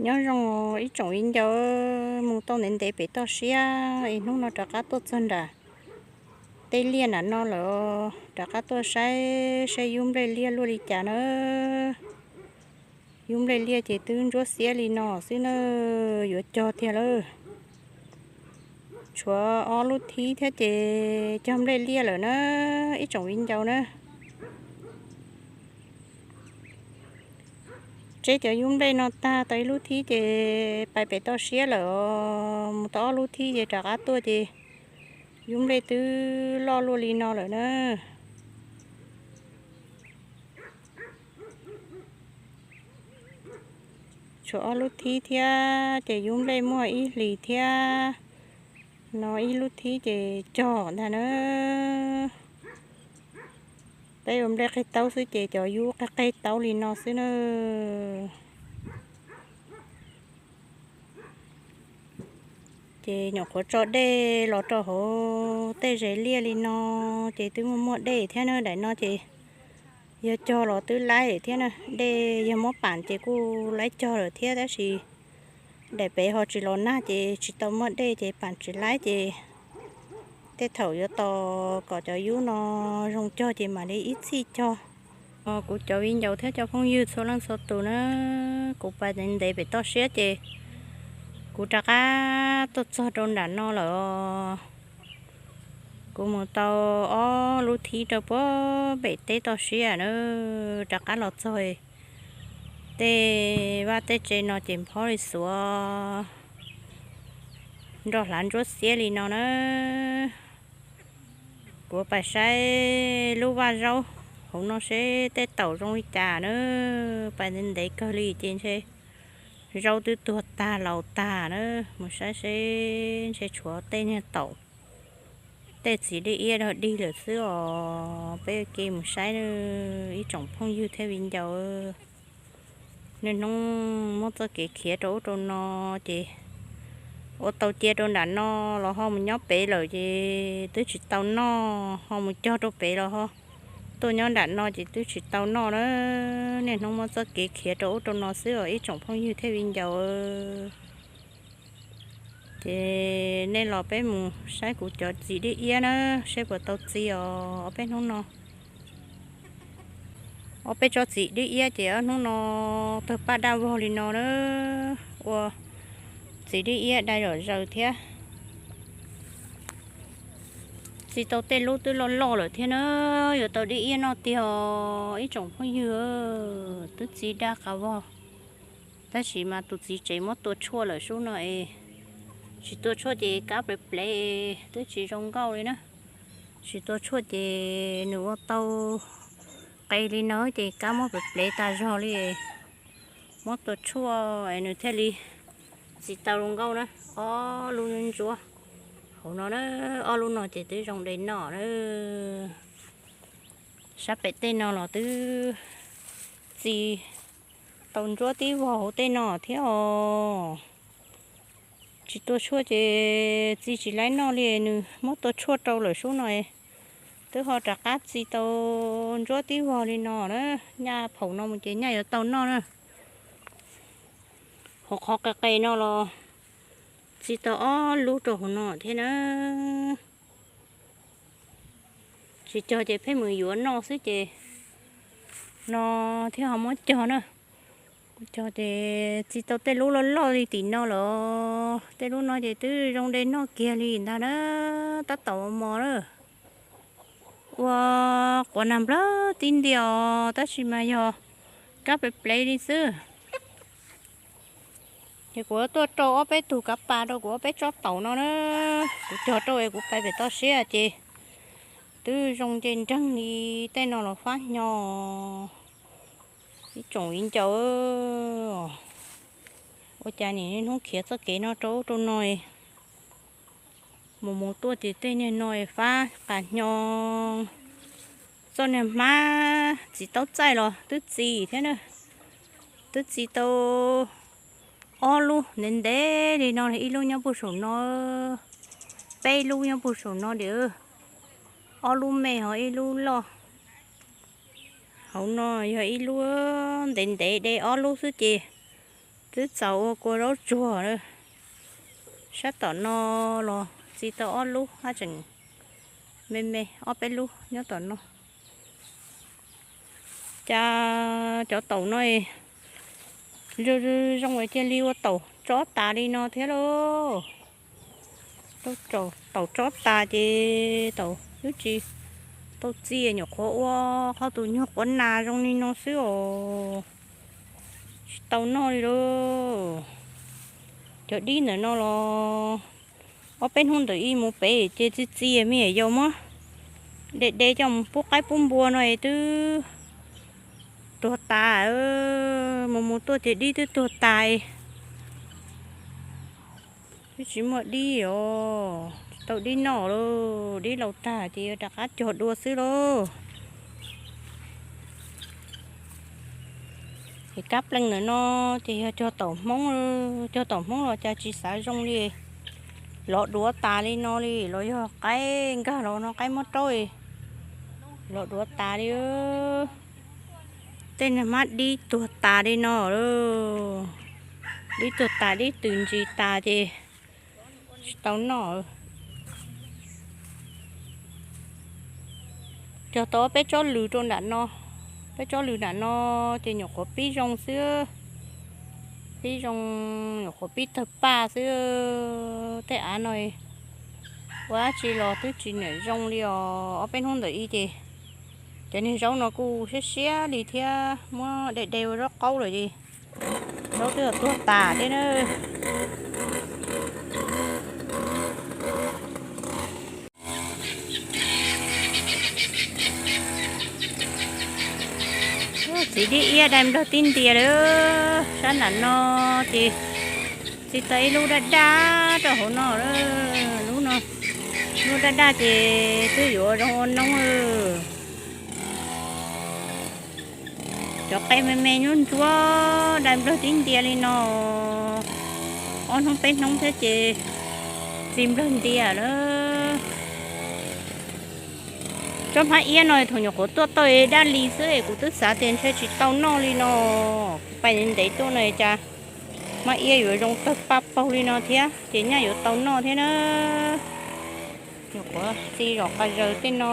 Nyob zoo ib tsoom viv ncaus, mus tau ntev ntev pem toj siab es hnub no rov qab tuaj txog nram tej liaj nram no lawm, rov qab tuaj saib saib yub nplej liaj luaj li cas na. Yub nplej liaj ces twb ntsuab xiab li no xwb na, yuav cog tiag lawm. Tshuav ob lub thib thiab ces cog nplej liaj lawm na, ib tsoom viv ncaus na. Tseb cov yub nplej no tag tau ib lub thib ces pais pem toj siab lawm, mus tau ob lub thib ces rov qab tuaj ces yub nplej twb loj luaj li no lawm na. Tshuav ob lub thib thiab ces yub nplej muaj ib hlis thiab, no ib lub thib ces cog ntag na. Peb ua nplej qeg taub xwb ces cov yub qeg qeg taub li no xwb na. Ces nyuam qhuav tso dej los rau hauv tej zes liaj li no, ces twb muaj muaj dej thiab na. Daim no ces yog cog los twb laib thiab na, dej yog muab pam ces kuj laib cog lawm thiab, tab sis daim pem ho tsis los nag ces tsis tau muaj dej ces pam tsis laib ces tej thaum yuav tos kom cov yub no zoo cog ces mam li ib txhij cog. Kuv cov viv ncaus thiab cov phooj ywg txhua leej txhua tus na, kuv pais ntev ntev pem toj siab ces kuv rov qab tuaj txog rau nram no lawm. Kuv mus tau ob lub thib rau puag pem teb toj siab na, rov qab los txog tej vaj tej tse no ces phob li xuav nroj hlav ntsuab xiab li no na. Kuv pais saib lub vaj zaub hauv no seb tej taum zoo li cas na. Pais ntev ntev kawg li ces ntshe zaub twb tuag tag laus tag na. Mus saib seb ntshe tshuav tej niag taum, tej txiv dib iab dog dig lawm xwb os. Peb ua ke mus saib, ib tsoom phooj ywg thiab viv ncaus. Niaj hnub muab txoj kev khiav rau ub rau no ces ua tau cia rau nram no los ho mus nyob pem lawm ces twb tsis tau noj, ho mus cog rau pem los ho tuaj nyob nram no ces twb tsis tau noj na. Niaj hnub muab txoj kev khiav rau ub rau no xwb os ib tsoom phooj ywg thiab viv ncaus. Ces nej los peb mus saib kuv cov txiv dib iab na, seb puas tau txi os ob peb hnub no. Ob peb tsob txiv dib iab ces ob hnub no tawg paj daj vog li no na, ua txiv dib iab dai zom zaws thiab. Txi tau tej lub twb loj loj lawm thiab na, yuav tau dib iab noj tiag os ib tsoom phooj ywg, twb txi daj qas vog. Tab sis mas tus txiv tsev muab tua tshuaj lawm sub no es, tsis tua tshuaj ces kab plev plev twb tsis zoo nkauj li na. Tsis tua tshuaj ces nws ua tau qe li no ces kab muab plev plev tas zog li. Muab tua tshuaj es nws thiaj li txi tau zoo nkauj na. Ob lub ntsuab hauv no na, ob lub no ces twb zoo de noj na. Sab pem tej no los twb txi tau ntsuab tib vog hauv tej no thiab os. Tsis tua tshuaj ces txi tsis laib noj li, nws muab tua tshuaj rau lawm sub no, twb ho rov qab txi tau ntsuab tib vog li no na. Nyaj phaum no mus ces nyaj yuav tau noj na. Hauv qhov qe qe no los txi tau ob lub rau hauv no thiab na. Tsis cog ces pheej mus yuav noj xwb ces no thiaj ho muab cog na. Cog ces txi tau tej lub loj loj li tim no lawm. Tej lub no ces twb zoo de noj kiag li ntag na. Tab tom mos mos na. Ua quav nag nplawg tib ntiag os, tab sis mas yog kab plev plev li xwb. Ces kuv tuaj rau ob peb tug kav pas rau kuv ob peb tsob taum no na. Kuv cog rau es kuv pais pem toj siab ces twb zoo nce nreeg li tej no los fab hnyo. Ib tsoom viv ncaus, ua cas niaj hnub khiav txoj kev no rau ub rau no, mus mus tuaj ces tej niag no fab qas hnyo. Txoj niag hmab txiv taub txaij los twb txi thiab na. Twb txi tau ob lub ntev ntev li no, ib lub nyob puag saum no, peb lub nyob puag saum no diam. Ob lub me ho ib lub loj. Hauv no yog ib lub ntev ntev de ob lub xwb ces Twb txaus ua kua zaub tsuag lawm. Sab tom no los txi tau ob lub, haj tseem me me ob peb lub nyob tom no. Cas cov taum no zoo cia li ua taum tsob tas li no thiab lauj. Taum tsob tas ces taum twb tsis tau txi, nyuam qhuav ua qhov tus nyuag quav nas zoo li no xwb os. Tsis tau noj li lauj. Cov dib ntawm no los ob peb hnub ntawm ib mus pem ces txi txi me nyuam yaus muab de de coj mus pub qaib pub npua no es twb tuag tas. Mus mus tuaj ces dib twb tuag tas. Twb tsis muaj dib os, tsis tau dib noj lauj, dib laus tag ces yuav rov qab cog dua xwb lauj. Ces kab pleej ntawm no ces yog cog taum hmoob, cog taum hmoob los cas tsis xav zoo li, lov duav tas li no li, los yog qaib nkag los no qaib muab raub, lov duav tas li. Tej niag hmab dib tuag tas li no, dib tuag tas dib tws ntsis tas ces tsis tau noj. Cog tau peb tsob lws rau nram no, peb tsob lws nram no ces nyuam qhuav pib zoo xwb, pib zoo, nyuam qhuav pib tawg paj xwb. Tej av no ua dab tsi los twb tsis niam zoo li os. Ob peb hnub ntawm ib ces cov niag zaub no kuj siab siab li thiab, muab de de ua zaub qaub lawm ces zaub twb tuag tas thiab na. Txiv dib iab dai nplawg tib ntia lawm. Sab nram no ces txi tau ib lub daj daj rau hauv no, lub no, lub daj daj ces twb yuav zoo ua noob. Cov qe me me nyuaj ntsuab dai nplawg tib ntia li no, ob hnub peb hnub thiab ces txi nplawg ntia lawm. Tsob hmab iab no thaum nyuam qhuav tuaj tau daj li xwb es kuv twb xav tias ntshe tsis tau noj li no. Kuv pais ntev tuaj no cas hmab iab yuav zoo tawg paj paug li no thiab ces nyaj yuav tau noj thiab na. Nyuam qhuav txi zom qas zaws tej no.